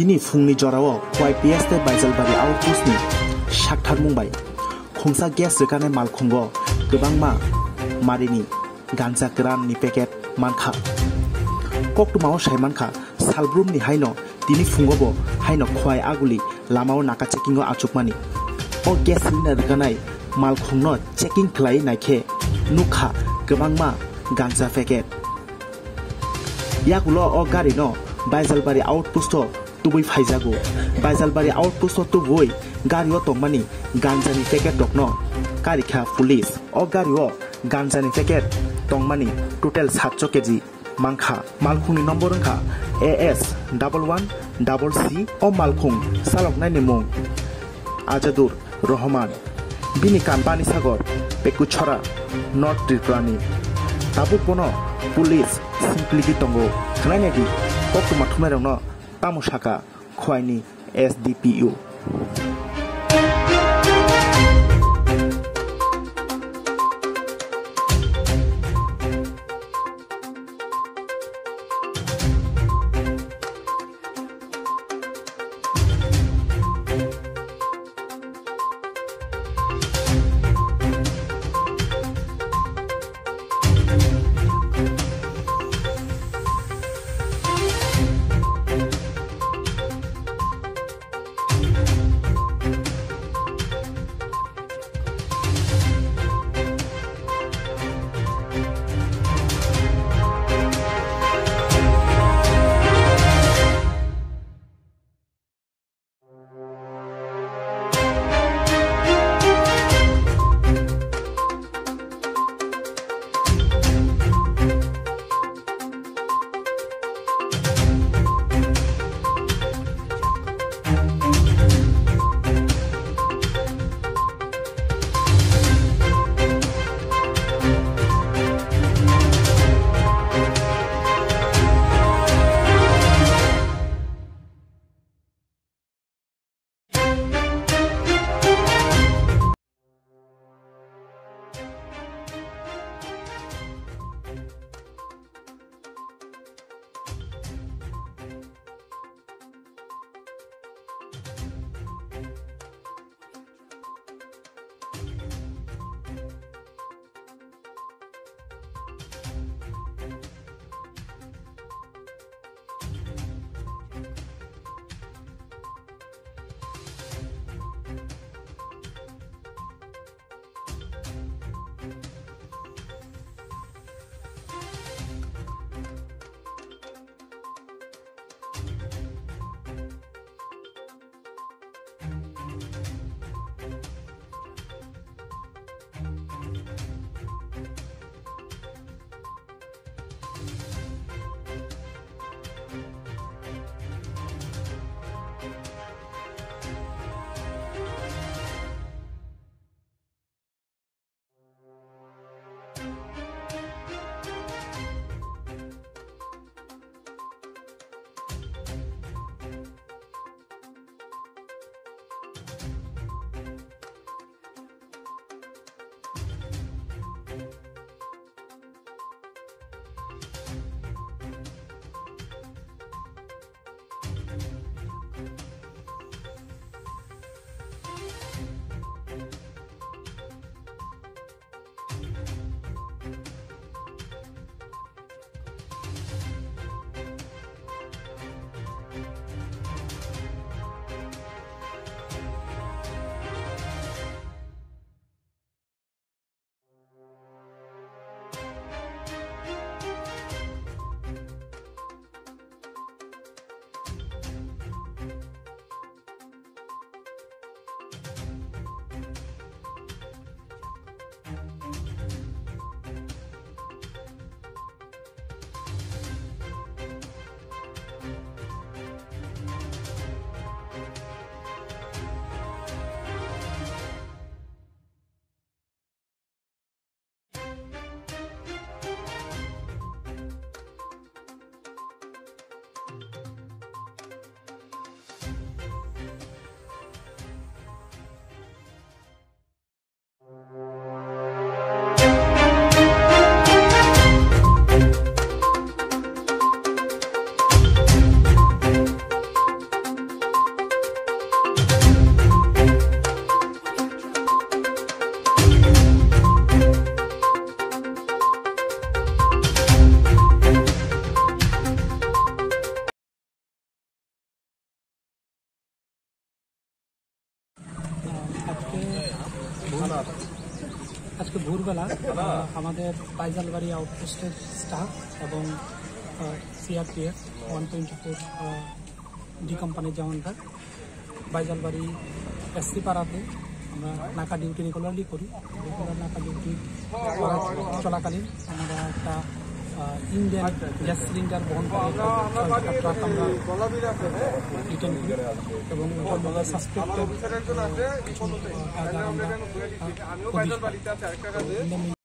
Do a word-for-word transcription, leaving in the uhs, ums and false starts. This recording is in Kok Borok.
Ni phungni jorao Khwai P S tei Baijalbari outpost ni sakthar mung bai khungsa gas rwkanai malkhungo kwbangma marini ganja kwran ni packet mankha. Koktwmao sai mankha, salbrumni haino tini phungo bo haino Khwai Aguli lamao naka checking o achukmani. O gas cylinder rwkanai malkhungno checking khlai naikhe nukha kwbangma ganja packet. Yagulo o gari no Baijalbari outpost o tubui phaijago. Baijalbari outpost o tubui gari o tongmani ganja ni packet rok no karikha police. O gari o ganja ni packet tongmani total satso K G mankha. Malkhung ni nombor wngkha A S double one double C. O malkhung saloknai ni mung Ajadur Rohman. Bini kam Panisagar, Pekuchhara, North Tripura ni. Tabuk bono police singpiligi tongo. Khwnainai di, koktwma thumnairokno tamo saka Khwaini S D P O. আজকে ভোরবেলা আহ, আমাদের বাইজালবাড়ি আউটপোস্টের স্টাফ এবং CRPF one twenty four D কোম্পানির জওয়ানরা বাইজালবাড়ি এসসি পাড়াতে আমরা নাকা ডিউটি রেগুলারলি করি। রেগুলার নাকা ডিউটি করা চলাকালীন আমরা একটা ইন্ডিয়ান গ্যাস সিলিন্ডার বহন করে একটা ছয় চাকা ট্রাক আমরা ডিটেন করি এবং ওটার মধ্যে সাসপেক্টেড কিছু কারবার আমরা আহ, পুলিশ পাই।